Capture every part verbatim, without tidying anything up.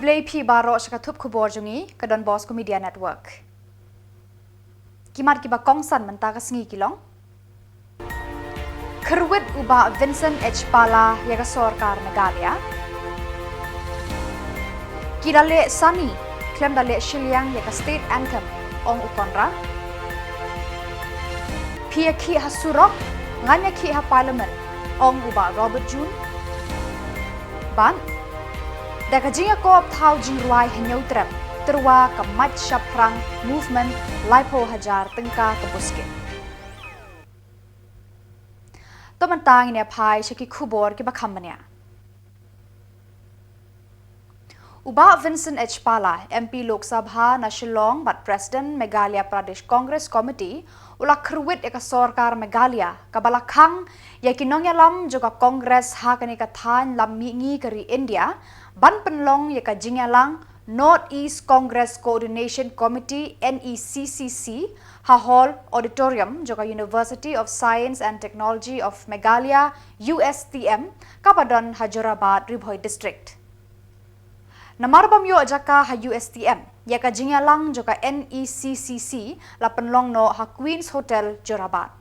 Khublei phi baroh sha ka thup khubor jong ngi ka Don Bosco Media Network. Ki mat kiba kongsan mynta ka sngi ki long: Kyrwit u Bah Vincent H Pala ïa ka sorkar Meghalaya. Ki da leh sani khlem da leh shiliang ïa ka state anthem, ong u Conrad. Phi ïa khih ha surok, ngan ïa khih ha Parliament, ong u Bah Robert June. Bad da ka jingïakop thaw jingrwai ha Hynñiewtrep, tyrwa ka Mait Shaphrang Movement laiphew hajar tyngka ka buskit. To mynta ngin ïa phai sha ki khubor kiba kham bniah. U Bah Vincent H Pala, M P Lok Sabha na Shillong bad President Meghalaya Pradesh Congress Committee, u la kyrwit ïa ka sorkar Meghalaya kaba la khang ïa ki nongïalam jong ka Congress ha kane ka thaiñ lam mihngi ka ri India ban pynlong ïa ka jingïalang North East Congress Coordination Committee, NECCC, ha Hall Auditorium jong ka University of Science and Technology of Meghalaya, USTM, kaba don ha Jorabat, Ri Bhoi District. Namar bym ïoh jaka ha USTM, ïa ka jingïalang jong ka NECCC la pynlong noh ha Queen's Hotel, Jorabat.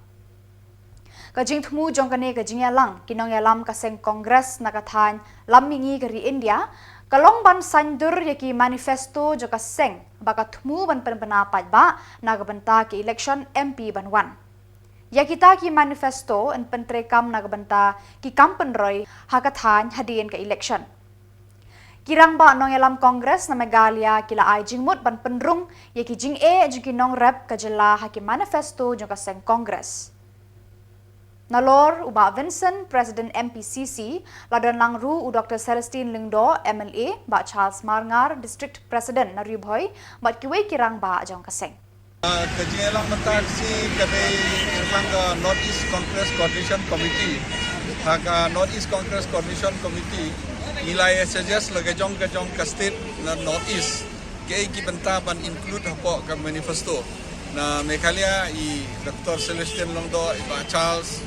Ka jingthmu jong kane ka jingïalang ki nongïalam ka seng Congress na ka thaiñ lam mihngi ka ri India ka long ban saiñdur ïa ki manifesto jong ka seng ba ka thmu ban pynbna paidbah na ka bynta ki election MP ban wan. Ïa kita ki manifesto yn pyntreikam na ka bynta ki kam pynroi ha ka thaiñ hadien ka election. Ki rangbah nongïalam Congress na Meghalaya ki la ai jingmut ban pynrung ïa ki jingeh jong ki nongrep ka jylla ha ki manifesto jong ka seng Congress. Nalor u Bah Vincent, President MPCC, la don lang ruh u Doctor Celestine Lyngdoh, MLA, Bah Charles Marngar, District President na Ri Bhoi, bad kiwei ki rangbah jong ka seng. Ah, ka jingïalang mynta ka sngi ka dei tang ka North East Congress Coordination Committee. Ha ka North East Congress Coordination Committee, ngi la ïa suggest la ka jong ka jong ka state na North East, kaei ki bynta ban include hapoh ka manifesto. Na Meghalaya i Doctor Celestine Lyngdoh, i Bah Charles,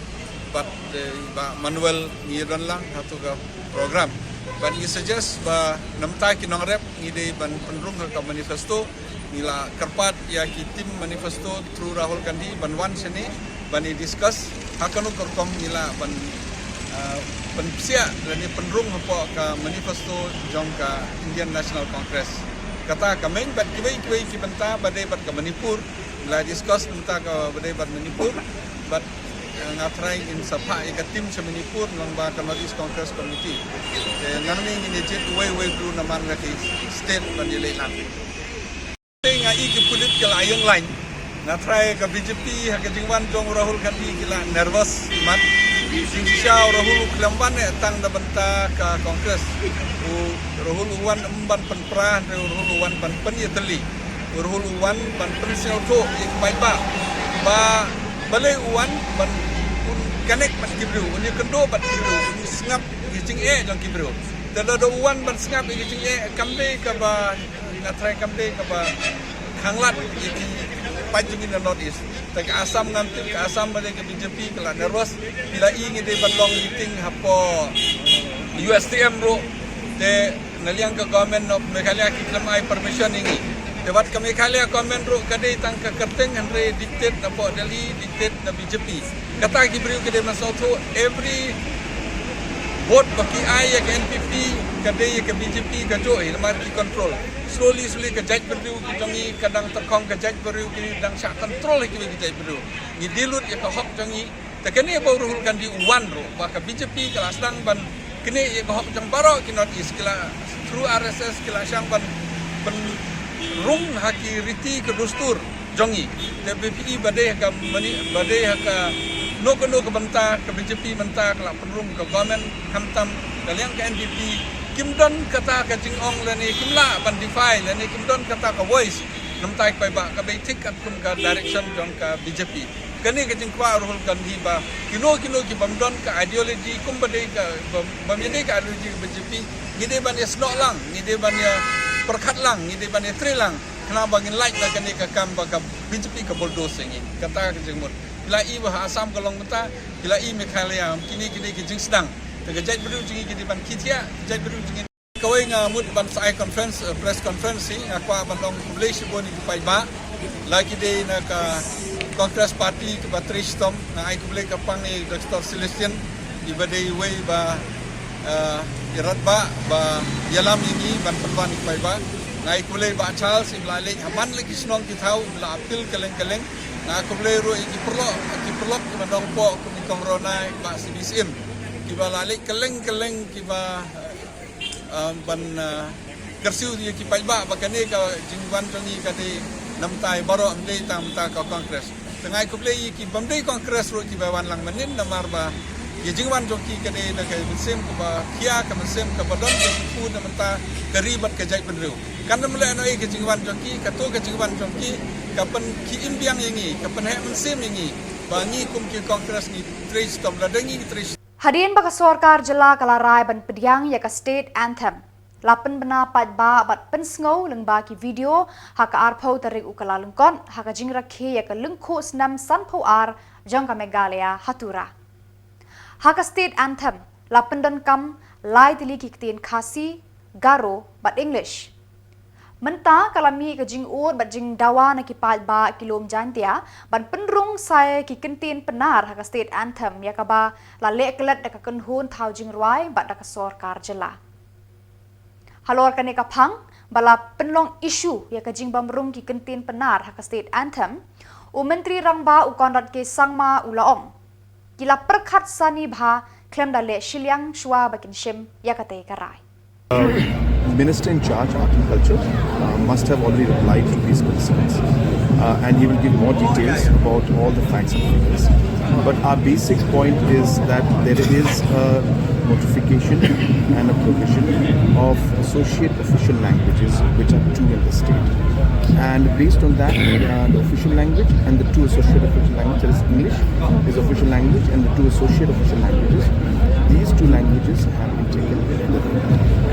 bad, eh, i Bah Manuel ngi don lang ha tu ka program. Bad ngi suggest ba namta ki nongrep ngi dei ban pynrung ha ka manifesto. Ngi la kyrpad ïa ki team manifesto through Rahul Gandhi ban wan shane ban ïa discuss ha kano ka rukom ngi lah ban, ah, pynpsiah lane pynrung hapoh ka manifesto jong ka Indian National Congress. Kata ka main bad kiwei kiwei ki bynta ba dei bad ka Manipur, ngi la discuss bynta ka ba dei bad Manipur, bad, eh, nga try in sa phah ïa ka team sha Manipur lyngba ka North East Congress Committee. Eh, nangne ngin ïa jied uwei uwei briew namar nga dei state ban ïaleh lang. Te nga i ki pulit ki la ïeng line. Nga try ka BJP ha ka jingwan jong u Rahul Gandhi ki la nervous mat. Jingshisha u Rahul u khlem wan eh tang da bynta ka Congress. U Rahul u wan ym ban pynpra, hynrei u Rahul u wan ban pynïatylli. U Rahul u wan ban pynsngewthuh ïa ki paidbah ba balei u wan ban un connect bad ki briew, un ïakynduh bad ki briew, un sngap ïa ki jingeh jong ki briew. Te lada u wan ban sngap ïa ki jingeh kam dei kaba nga try kam dei kaba khanglad ïa ki paid jong ngi na North East. Te ka Assam ngam tip, ka Assam ba dei ka BJP ka la nervous. Ki la i ngi dei ban long meeting hapoh USTM ruh. Te na liang ka Government of Meghalaya ki khlem ai permission ïa ngi. Te wat ka Meghalaya government ruh ka dei tang ka kyrteng, hynrei dictate na poh Delhi, dictate na BJP. Kata ki briew ki dei ban sngewthuh, every vote ba ki ai ïa ka NPP ka dei ïa ka BJP ka juh hi namar ki control. Slowly slowly ka jaitbynriew ki jong ngi ka dang tyrkhong, ka jaitbynriew ki dang shah control ïa kiwei ki jaitbynriew. Ngi dei lut ïa ka hok jong ngi. Te kane ba u Rahul Gandhi u wan ruh ba ka BJP ka la sdang ban knieh ïa ka hok jong baroh ki North East, ki la through RSS ki la shang ban pynrung ha ki riti ka dustur jong ngi. Te ba phi i ba dei ha ka mani, ba dei ha kano kano ka bynta ka BJP mynta ka la pynrung ka government, khamtam ka liang ka NPP kim don kata ka jingong lane kim lah ban defy lane kim don kata ka voice. Namar ki paidbah ka bei thik katkum ka direction jong ka BJP. Kane ka jingkwah Rahul Gandhi ba kino kino ki bym don ka ideology kumba dei ka, bym, bym ïadei ka ideology ka BJP, ngi dei ban ïa snoh lang, ngi dei ban ïa pyrkhat lang, ngi dei ban ïa trei lang. Khnang ba ngin lait na kane ka kam ba ka BJP ka bulldoze ïa ngi. Kata ka jingmut. Phi la i ba ha Assam ka long mynta, phi la i Meghalaya, kine kine ki jingsdang. Te ka jaitbynriew jong ngi ki dei ban khie thiah, ka jaitbynriew jong ngi Kawei nga mut ban sa ai conference, eh, press conference hi, nga kwah ban ong khublei shibun ïa ki paidbah. La ki dei na ka Congress Party kiba trei shitom, nga ai khublei kyrpang ïa Doctor Celestine, iba dei iwei ba, eh, ïaroh ba, ba ïalam ïa ngi ban pynwan ïa ki paidbah. Nga ai khublei Bah Charles, iba la leit ha man la ki shnong ki thaw, iba la appeal kylleng kylleng. Nga ai khublei ruh ïa ki paralok, ki paralok kiba nongpoh kum i Kong Ronai, Bah C B Syiem, kiba la leit kylleng kylleng kiba, eh, um, ban, uh, kyrsiew ïa ki paidbah ba kane ka jingwan jong ngi ka dei namar ïa baroh, ym dei tang namar ka Congress. Te nga ai khublei ïa ki bym dei Congress ruh kiba wan lang mynnin, namar ba ka jingwan jong ki ka dei na ka mynsiem kaba khia, ka mynsiem kaba don ka jingpur namar ka ri bad ka jaitbynriew. Kan ym leh noh ïa ka jingwan jong ki, kato ka jingwan jong ki ka pynkhih im biang ïa ngi, ka pynheh mynsiem ïa ngi ba ngi kum ki Congress ngi trei shitom, lada ngi trei shitom. Hadien ba ka sorkar jylla ka la rai ban pdiang ïa ka state anthem, la pynbna paidbah bad pynsngew lyngba ki video ha ka arphew tarik u Kyllalyngkot ha ka jingrakhe ïa ka lyngkhuh snem sanphew ar jong ka Meghalaya ha Tura. Ha ka state anthem la pyndonkam lai tylli ki ktien Khasi, Garo bad English. Mynta ka la mih ka jingud bad jingdawa na ki paidbah ki lum Jaintia ban pynrung sa ïa ki kyntien Pnar ha ka state anthem, ïa kaba la leh klet da ka kynhun thaw jingrwai bad da ka sorkar jylla. Halor kane ka phang ba la pynlong issue ïa ka jingbymrung ki kyntien Pnar ha ka state anthem, u Myntri Rangbah u Conrad K Sangma u la ong, ki la pyrkhat sani bha khlem da leh shiliang shuwa ba kin shim ïa katei ka rai. Minister in charge, Art and Culture, uh, must have already replied to these concerns. Uh, and he will give more details about all the facts and figures. But our basic point is that there is a notification and a provision of associate official languages, which are two in the state. And based on that, uh, the official language and the two associate official languages, that is English is official language, and the two associate official languages, these two languages have been taken.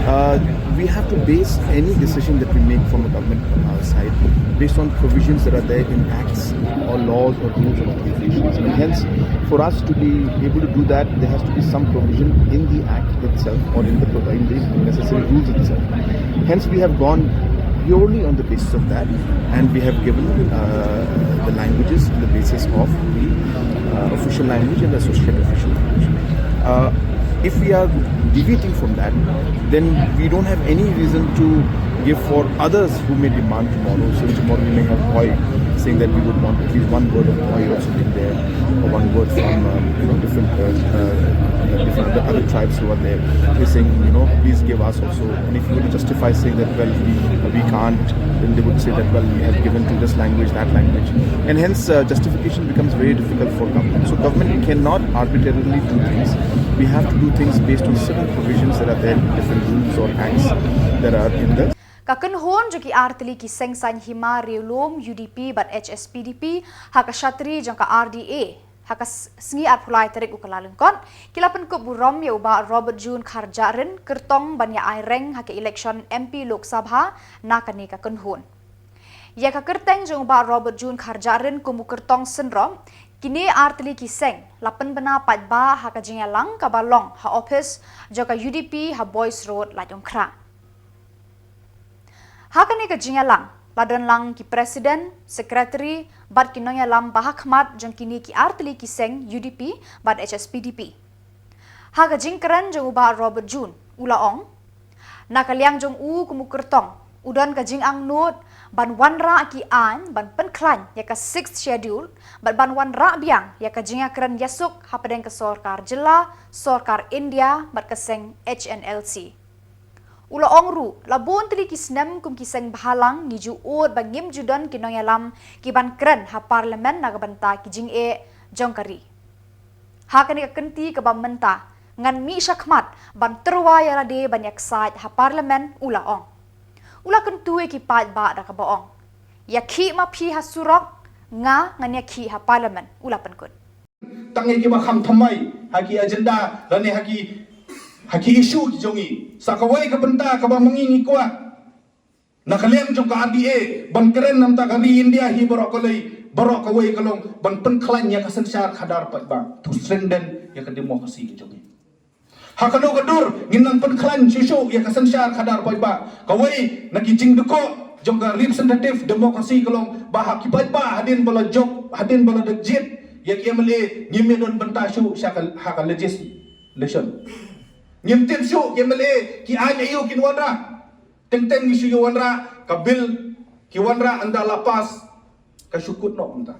Uh, we have to base any decision that we make from a government, uh, side based on provisions that are there in acts or laws or rules or regulations. And hence, for us to be able to do that, there has to be some provision in the act itself or in the, in the necessary rules itself. Hence, we have gone purely on the basis of that, and we have given, uh, the languages on the basis of the, uh, official language and the associate official language. Uh, if we are deviating from that, then we don't have any reason to give for others who may demand tomorrow. So tomorrow we may have Khoi saying that we would want at least one word of Khoi also being there, or one word from, um, you know, different, uh, uh, different other, other tribes who are there. We're saying, you know, please give us also. And if you were to justify saying that, well, we, we can't, then they would say that, well, we have given to this language, that language. And hence, uh, justification becomes very difficult for government. So government cannot arbitrarily do things. We have to do things based on certain provisions that are there in different rules or acts that are in the Ka kynhun jong ki artylli ki seng saiñ hima riewlum UDP bad HSPDP ha ka shatri jong ka RDA ha ka sngi arphew lai tarik u Kyllalyngkot ki la pynkup burom ïa u Bah Robert June Kharjahrin kyrtong ban ïa ai reng ha ka election MP Lok Sabha na kane ka kynhun. Ïa ka kyrteng jong u Bah Robert June Kharjahrin kum u kyrtong synrop, kine artylli ki seng la pynbna paidbah ha ka jingïalang kaba long ha ophis jong ka UDP ha Boyce Road, Laitumkhrah. Ha kane ka jingïalang la don lang ki president, secretary bad ki nongïalam ba ha khmat jong kine ki artylli ki seng UDP bad HSPDP. Ha ka jingkren jong u Bah Robert June u la ong, na ka liang jong u kum u kyrtong u don ka jingangnud ban wanrah ki aiñ ban pynkhlaiñ ïa ka Sixth Schedule bad ban wanrah biang ïa ka jingïakren ïasuk hapdeng ka sorkar jylla, sorkar India bad ka seng HNLC. U la ong ruh, la bun tylli ki snem kum ki seng bhalang ngi ju ud ba ngim ju don ki nongïalam ki ban kren ha Parliament na ka bynta ki jingeh jong ka ri. Ha kane ka kynti kaba mynta ngan mih shakhmat ban tyrwa ïa lade ban ïaksaid ha Parliament, u la ong. U la kyntu ïa ki paidbah da kaba ong, ïakhih ma phi ha surok, nga ngan ïakhih ha Parliament, u la pynkut. Tang ïa kiba kham thymmai ha ki agenda lane ha ki, ha ki issue ki jong ngi. Sa kawei ka bynta kaba ma ngi ngi kwah na ka liang jong ka RDA ban kren na bynta ka ri India hi baroh kawei, baroh kawei ka long ban pynkhlaiñ ïa ka synshar khadar paidbah, to strengthen ïa ka democracy ka jong ngi. Ha kano ka dur ngin nang pynkhlaiñ shuh shuh ïa ka synshar khadar paidbah. Kawei na ki jingdukok jong ka representative democracy ka long ba ha ki paidbah hadien ba la jop, hadien ba la dep jied ïa ki M L A, ngim ïa don bynta shuh sha ka, ha ka legislation. Ngim tip shuh ki M L A ki aiñ aïu kin wanrah. Teng teng ngi shu ïa wanrah ka bill, ki wanrah ynda la pass, ka shu kut noh mynta.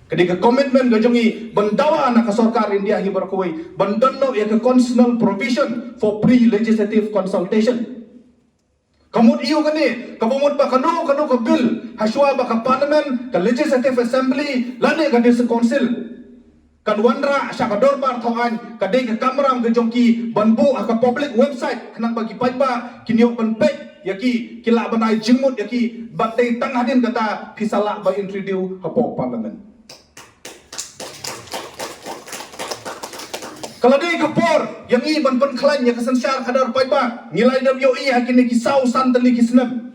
Ka dei ka commitment ka jong ngi ban dawa na ka sorkar India hi baroh kawei ban don noh ïa ka constitutional provision for pre-legislative consultation. Ka mut aïu kane? Kaba mut ba kano kano ka bill, hashwa ba ka parliament, ka legislative assembly lane ka district council kan wanrah sha ka dorbar thaw aiñ, ka dei ka kamram ka jong ki ban buh ha ka public website khnang ba ki paidbah kin ïoh ban peit ïa ki, ki lah ban ai jingmut ïa ki. Bad dei tang hadien kata phi sa lah ban introduce hapoh parliament. Ka la dei ka por ïa ngi ban pynkhlaiñ ïa ka synshar khadar paidbah. Ngi la dep ïohi ha kine ki saw san tylli ki snem.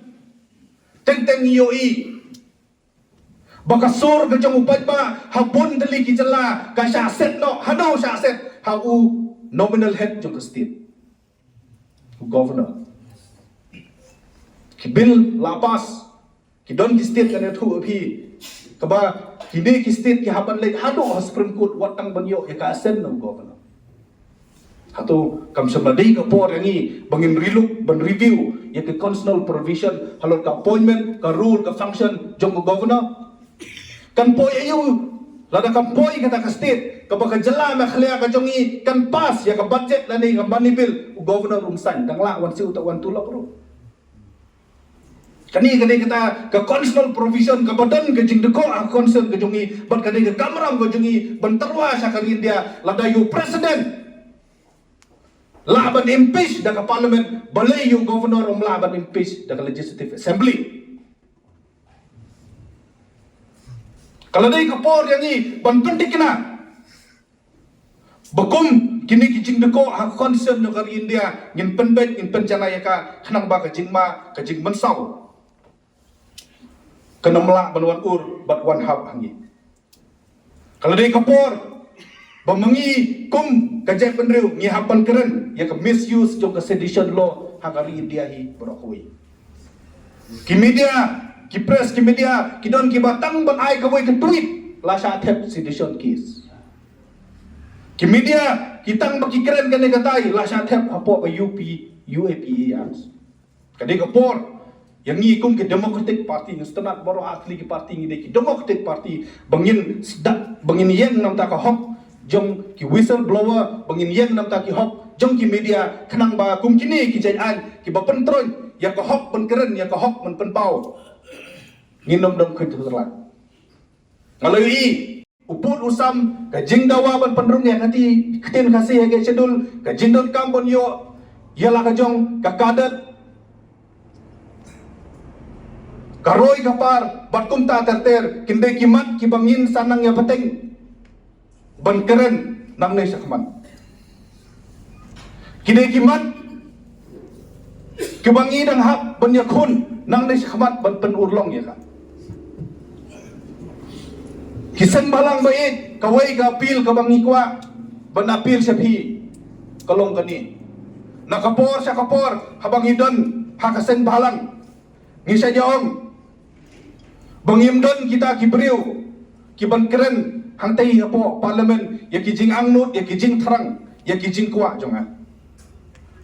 Teng teng ngi ïohi ba ka sur ka jong u paidbah ha bun tylli ki jylla ka shah set noh. Hano shah set? Ha u nominal head jong ka state, u governor. Ki bill la pass, ki don ki state, kan ïathuh ïa phi, kaba kine ki state ki hap ban leit haduh ha Supreme Court wat tang ban ïoh ïa ka assent na u governor. Hato kam shym la dei ka por ïa ngi ba ngin relook, ban review ïa ka constitutional provision halor ka appointment, ka role, ka function jong ka governor? Kan poi aïu lada kam poi kata ka state kaba ka jylla Meghalaya ka jong ngi kan pass ïa ka budget lane ka money bill, u governor um sign, dang lah wan siew uta u wan tulop ruh. Kane ka dei kata ka constitutional provision kaba don ka jingdukok ha ka constitution ka jong ngi bad ka dei ka kamram ka jong ngi ban tyrwa sha ka ri India. Lada ïa u president lah ban impeach da ka parliament, balei ïa u governor um lah ban impeach da ka legislative assembly? Ka la dei ka por ïa ngi ban pynthikna ba kum kine ki jingdukok ha ka constitution jong ka ri India ngin pynbeit, ngin pynjanai ïa ka khnang ba ka jingma, ka jingmynsaw kan ym lah ban wan ur bad wan hap ha ngi. Ka la dei ka por ba ma ngi kum ka jaitbynriew ngi hap ban kren ïa ka misuse jong ka sedition law ha ka ri India hi baroh kawei. Ki media, ki press, ki media ki don kiba tang ban ai kawei ka tweet la shah thep sedition case. Ki media ki tang ba ki kren kane katai la shah thep hapoh ka U P, U A P A Act. Ka dei ka por ïa ngi kum ki Democratic Party, ngi sngewtynnat baroh ar tylli ki party, ngi dei ki Democratic Party, ba ngin sdang, ba ngin ïeng na bynta ka hok jong ki whistleblower, ba ngin ïeng na bynta ki hok jong ki media khnang ba kum kine ki jait aiñ kiba pyntroiñ ïa ka hok ban kren, ïa ka hok ban pynpaw, ngin ym don khuid khuid. Nga la ïohi u pud u sam, ka jingdawa ban pynrung ïa ka ktien Khasi ha ka schedule, ka jingdonkam ban ïoh ïa la ka jong ka cadet, ka roi ka par bad kumta ter ter, kin dei ki mat kiba ngin sa nang ïa pateng ban kren nangne shakhmat. Ki dei ki mat kiba ngi dang hap ban ïakhun nangne shakhmat ban pynurlong ïa ka. Ki seng bhalang ba ïeit, kawei ka appeal kaba ngi kwah ban appeal sha phi ka long kane. Na ka por sha ka por haba ngi don ha ka seng bhalang, ngi sa ïa ong ba ngim don kita ki briew ki ban kren hangtei hapoh parliament ïa ki jingangnud, ïa ki jingthrang, ïa ki jingkwah jong nga.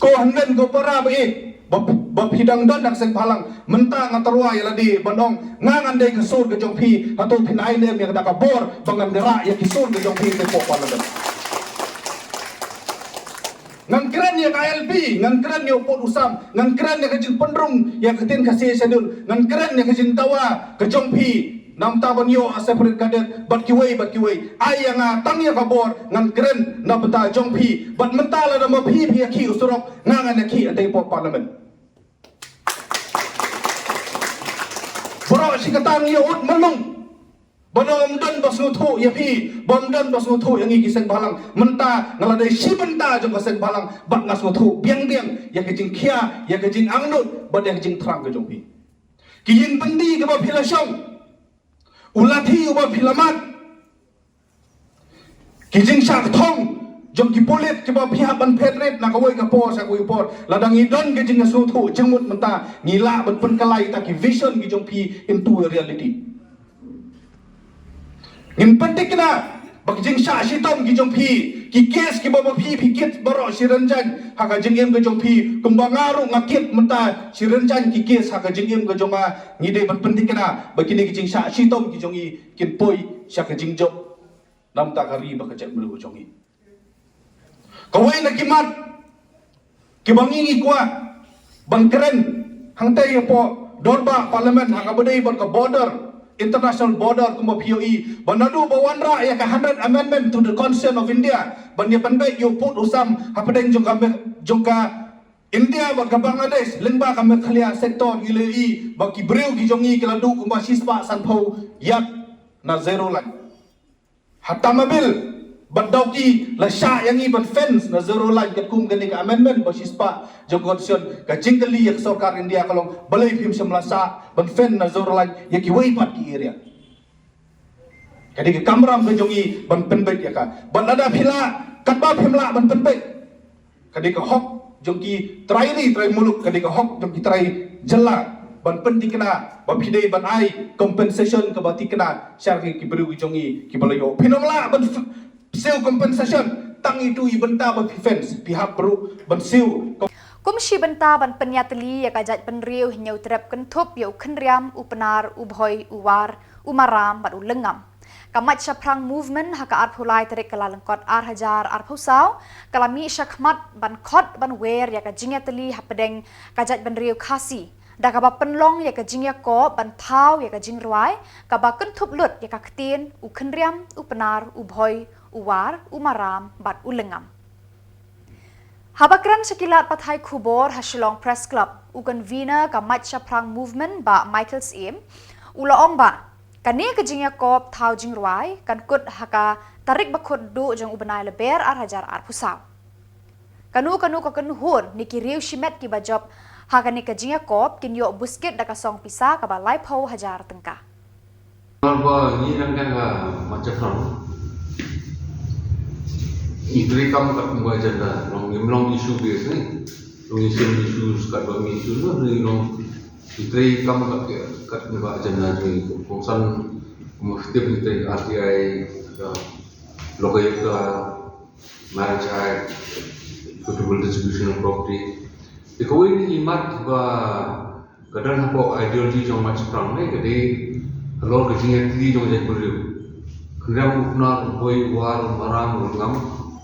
Ko hynmen ko para ba ïeit, ba, ba phi dang don ha ka seng bhalang, mynta nga tyrwa ïa lade ban ong nga ngan dei ka sur ka jong phi, hato phin ai lem ïa kata ka bor ba ngan rah ïa ki sur ka jong phi hapoh parliament. Ngan kren ïa ka I L P, ngan kren ïa u pud u sam, ngan kren ïa ka jingpynrung ïa ka ktien Khasi ha schedule, ngan kren ïa ka jingdawa ka jong phi na bynta ban ïoh ha separate cadet bad kiwei bad kiwei. Ai ïa nga tang ïa ka bor ngan kren na bynta jong phi. Bad mynta lada ma phi phi ïakhih u surok, nga ngan ïakhih hangtei hapoh parliament. Baroh shi katta ngi ïa ud malu. Ba ym don ba sngewthuh ïa phi, ba ym don ba sngewthuh ïa ngi ki seng bhalang. Mynta nga la dei shi bynta jong ka seng bhalang bad nga sngewthuh biang biang ïa ka jingkhia, ïa ka jingangnud bad ïa ka jingthrang ka jong phi. Ki ïing byndi kiba phi la shong, u lathi uba phi la mad, ki jingshah kthong jong ki pulit kiba phi hap ban phet rit na kawei ka por sha kawei ka por. Lada ngi don ka jingsngewthuh jingmut mynta, ngi lah ban pynkylla ïa kita ki vision ki jong phi into a reality. Ngin pynthikna ba ki jingshah shitom ki jong phi, ki kes kiba ba phi phi kit baroh shi rynjang ha ka jingim ka jong phi, kumba nga ruh nga kit mynta shi rynjang ki kes ha ka jingim ka jong nga. Ngi dei ban pynthikna ba kine ki jingshah shitom ki jong ngi kin poi sha ka jingjop namar ka ri bad ka jaitbynriew ka jong ngi. Kawei na ki mat kiba ngi ngi kwah ban kren hangtei hapoh dorbar Parliament ha kaba dei bad ka border, international border, kumba phi ïohi ba naduh ba wanrah ïa ka hundred amendment to the Constitution of India ban ïa pynbeit ïa u pud u sam hapdeng jong ka me-, jong ka India bad ka Bangladesh lyngba ka Meghalaya sector, ngi la ïohi ba ki briew ki jong ngi ki la duh kumba shispah sanphew ïap na zero line. Ha Tamabil bad Dawki la shah ïa ngi ban fence na zero line katkum kane ka amendment ba shispah jong ka Constitution. Ka jingkylli ïa ka sorkar India ka long, balei phim shym la shah ban fence na zero line ïa kiwei pat ki area? Ka dei ka kamram ka jong ngi ban pynbeit ïa ka. Bad lada phi lah, katba phim lah ban pynbeit, ka dei ka hok jong ki trai ri trai muluk, ka dei ka hok jong ki trai jylla ban pynthikna ba phi dei ban ai compensation kaba thikna sha ki briew ki jong ngi kiba la ïoh. Phin ym lah ban f-, siew compensation tang ïa itu i bynta ba phi fence, phi hap ruh ban siew. Kum shi bynta ban pynïatylli ïa ka jaitbynriew, Hynñiewtrep kynthup ïa u Khynriam, u Pnar, u Bhoi, u War, u Maram bad u Lyngngam. Ka Mait Shaphrang Movement ha ka arphew lai tarik Kyllalyngkot ar hajar arphew saw ka la mih shakhmat ban khot ban wer ïa ka jingïatylli hapdeng ka jaitbynriew Khasi, da kaba pynlong ïa ka jingïakob ban thaw ïa ka jingrwai kaba kynthup lut ïa ka ktien u Khynriam, u Pnar, u Bhoi, u War, u Maram bad u Lyngngam. Haba kren sha ki lad pathai khubor ha Shillong Press Club, u convener ka Mait Shaphrang Movement, Bah Michael Syiem, u la ong ba kane ka jingïakob thaw jingrwai kan kut ha ka tarik ba kut duh jong u bnai Lber ar hajar arphew saw. Kano kano ka kynhun ne ki riew shimet kiba jop ha kane ka jingïakob kin ïoh buskit da ka song pisa kaba laiphew hajar tyngka. Namar ba ngi nang dang ka Mait Shaphrang, ngi treikam katkum ka agenda, long ngim long issue based ne, long ngim issue katba ngi issue ne, ngi long ngi treikam kat, katkum ka agenda jong ngi, kongsan kumba ngi trei R T I, ka Lokayukta, Marriage Act, Equitable Distribution of Property. Te kawei na ki mat ba ka don hapoh ideology jong Mait Shaphrang ne, ka dei halor ka jingïatylli jong jaitbynriew. Khynriam, u Pnar, u Bhoi, u War, u Maram, u Lyngngam,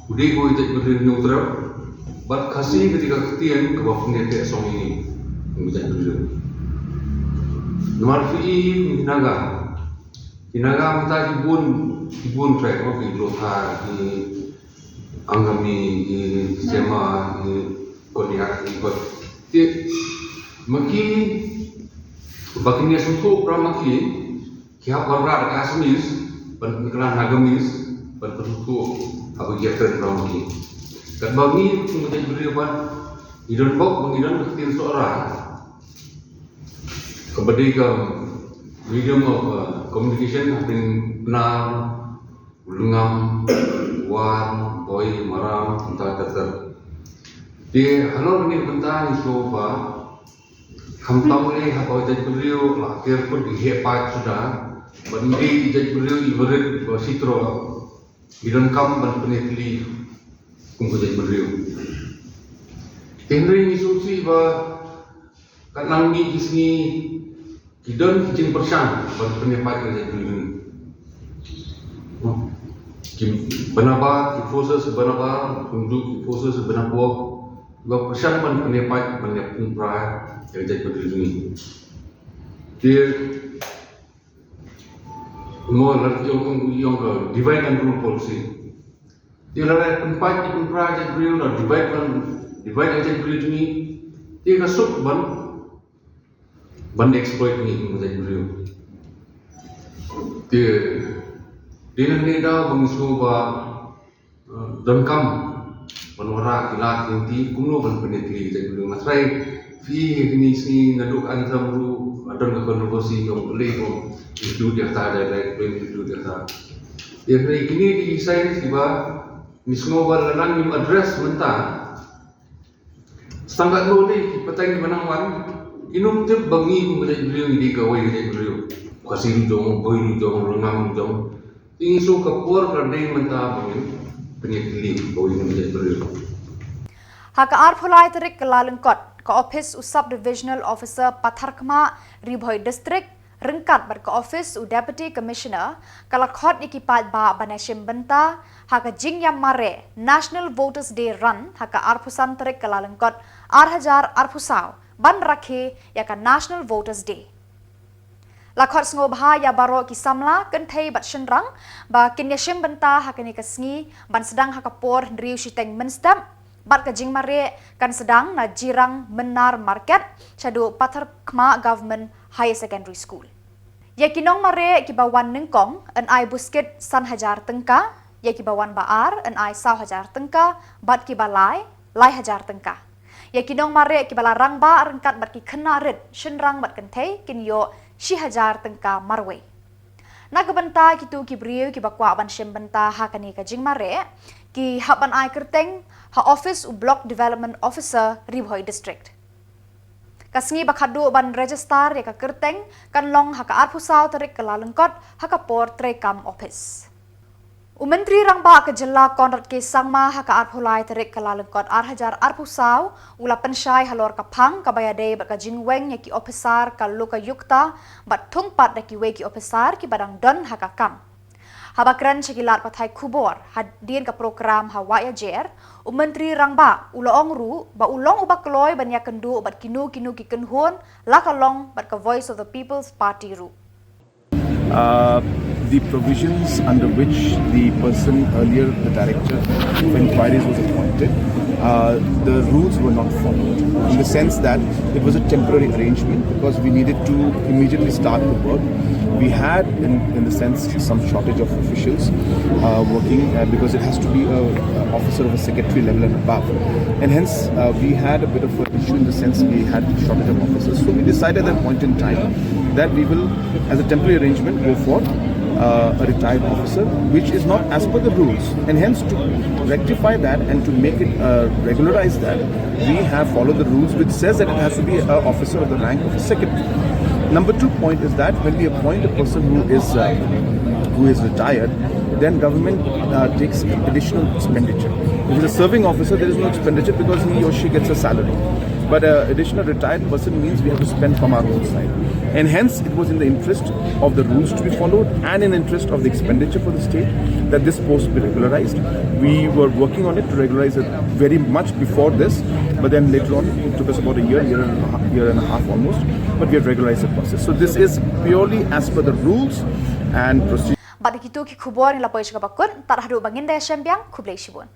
u dei kawei jaitbynriew Hynñiewtrep. Bad Khasi ka dei ka ktien kaba pynïateh song ïa ngi kum jaitbynriew. Namar phi i, ki Naga, ki Naga mynta ki bun, ki bun tribe, ki Lotha, ki Angami, ki Sema, ki Konyak, ki Kot. Te ma ki, ba kin ïasngewthuh para ma ki, ki hap wanrah da ka Assamese ban pynkylla Nagamese ban pynskhem haba ki ïakren para ma ki. Katba ngi kum ka jaitbynriew pat ngi don bok ba ngi don ka ktien Sohra kaba dei ka medium of, uh, communication hapdeng Pnar, Lyngngam, War, Bhoi, Maram, mynta ter ter. Te halor kane ka bynta ngi sngewbha khamtam ne ha ka jaitbynriew la ker kut i heh paid suda, ban dei i jaitbynriew i barit ba shitroh, i donkam ban pynïatylli kum ka jaitbynriew. Te hynrei ngi sngewsih ba katnang mih ki sngi ki don ki jingpyrshang ban pynïapaid ïa ka jaitbynriew. Ki bynta ki forces bynta, kumjuh ki forces bynta, ba pyrshang ban pynïapaid ban ïapung pra ïa ka jaitbynriew. Te mo la ki ong, ong ka divide and rule policy. Te lada pynpaid pynpra ïa ka jaitbynriew, la divide ban, divide ïa ka jaitbynriew jong ngi. Te ka suk ban, ban exploit ngi kum ka jaitbynriew. Te, te na kane ka daw ba ngi sngewbha, eh, donkam ban wanrah ki lad ki lynti kumno ban pynïatylli ïa ka jaitbynriew. Nga tharai phi i ha kine ki sngi naduh ka anthem ruh la don ka controversy, ong balei ong include ïa kata dialect, balei include ïa kata. Te hynrei kine ki signs kiba Ngi sngew ba lada ngim address mynta, tang katno de ki pateng kiba nang wan, ngim tip ba ngi kum ka jaitbynriew ngi dei kawei ka jaitbynriew. Khasi ruh jong, Bhoi ruh jong, Lyngngam ruh jong. Te ngi sngew ka por ka dei mynta ba ngin pynïatylli kawei kum ka jaitbynriew. Ha ka arphew lai tarik Kyllalyngkot, ka ophis u Sub Divisional Officer Patharkhmah, Ri Bhoi District, ryngkat bad ka ophis u Deputy Commissioner, ka la khot ïa ki paidbah ban ïashim bynta ha ka jingïam mareh National Voters Day Run ha ka arphew san tarik Kyllalyngkot ar hajar arphew saw, ban rakhe ïa ka National Voters Day. La khot sngewbha ïa baroh ki samla kynthei bad shynrang ba kin ïashim bynta ha kane ka sngi ban sdang ha ka por hynriew shiteng mynstep, bad ka jingmareh kan sdang na Jirang Mynnar Market shaduh Patharkhmah Government Higher Secondary School. Ïa ki nongmareh kiba wan nyngkong yn ai buskit san hajar tyngka, ïa kiba wan ba ar yn ai saw hajar tyngka, bad kiba lai, lai hajar tyngka. Ïa ki nongmareh kiba la rangbah ryngkat bad ki khynnah rit, shynrang bad kynthei kin ïoh shi hajar tyngka marwei. Na ka bynta kito ki briew kiba kwah ban shim bynta ha kane ka jingmareh, ki hap ban ai kyrteng ha ophis u Block Development Officer Ri Bhoi District. Ka sngi ba khatduh ban register ïa ka kyrteng kan long ha ka arphew saw tarik Kyllalyngkot ha ka por treikam ophis. U Myntri Rangbah ka Jylla Conrad K Sangma ha ka arphew lai tarik Kyllalyngkot ar hajar arphew saw u la pynshai halor ka phang kaba ïadei bad ka jingweng ïa ki ophisar ka Lokayukta bad thung pat da kiwei ki ophisar kiba dang don ha ka kam. Haba kren sha ki lad pathai khubor hadien ka prokram ha Wahïajer, u Myntri Rangbah u la ong ruh ba u long uba kloi ban ïakynduh bad kino kino ki kynhun, la ka long bad ka Voice of the People's Party ruh. Uh, the provisions under which the person earlier, the director of inquiries, was appointed, uh, the rules were not followed, in the sense that it was a temporary arrangement because we needed to immediately start the work. We had, in, in the sense, some shortage of officials uh, working uh, because it has to be a, a officer of a secretary level and above, and hence uh, we had a bit of an issue in the sense we had shortage of officers. So we decided at that point in time that we will, as a temporary arrangement, go for uh, a retired officer, which is not as per the rules. And hence, to rectify that and to make it uh, regularize that, we have followed the rules, which says that it has to be an officer of the rank of a second. Number two point is that when we appoint a person who is uh, who is retired, then government uh, takes additional expenditure. If he's a serving officer, there is no expenditure because he or she gets a salary. But uh, additional retired person means we have to spend from our own side. And hence, it was in the interest of the rules to be followed and in interest of the expenditure for the state that this post be regularized. We were working on it to regularize it very much before this, but then later on, it took us about a year, year and a half, year and a half almost, but we have regularized the process. So this is purely as per the rules and procedure. Bad kito ki khubor ngi la poi sha kaba kut, tad haduh ba ngin da ïashem biang, khublei shibun.